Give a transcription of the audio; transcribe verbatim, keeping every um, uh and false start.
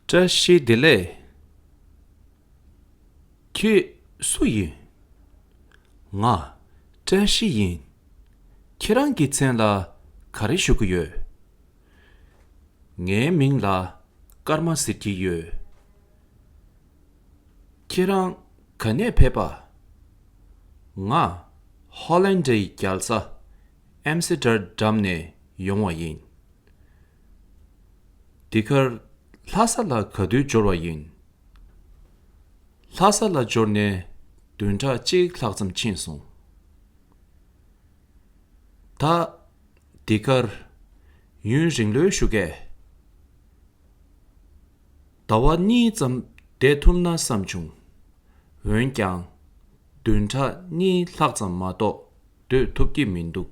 བཀྲ་ཤིས་བདེ་ལེགས། ཁྱེད་སུ་ཡིན། ང་བཀྲ་ཤིས་ཡིན། ཁྱེད་རང་གི་མཚན་ལ་ག་རེ་ཞུ་གི་ཡོད། ངའི་མིང་ལ་ཀརྨ་ཟེར་གྱི་ཡོད། ཁྱེད་རང་ག་ནས་ཕེབས་པ། ང་ཧོ་ལན་ཌའི་རྒྱལ་ས་ཨེམ་སི་ཊར་ཌམ་ནས་ཡོང་བ་ཡིན། འདི་གར་ལྷ་ས་ལ་ག་དུས་འབྱོར་བ་ཡིན། ལྷ་ས་ལ་འབྱོར་ནས་བདུན་ཕྲག་གཅིག་ལྷག་ཙམ་ཕྱིན་སོང་། ད་འདི་གར་ཡུན་རིང་ལོས་བཞུགས་གས། ཟླ་བ་གཉིས་ཙམ་བསྡད་ཐུབ་ན་བསམ་བྱུང་། འོན་ཀྱང་བདུན་ཕྲག་གཉིས་ལྷག་ཙམ་མ་གཏོགས་སྡོད་ཐུབ་ཀྱི་མི་འདུག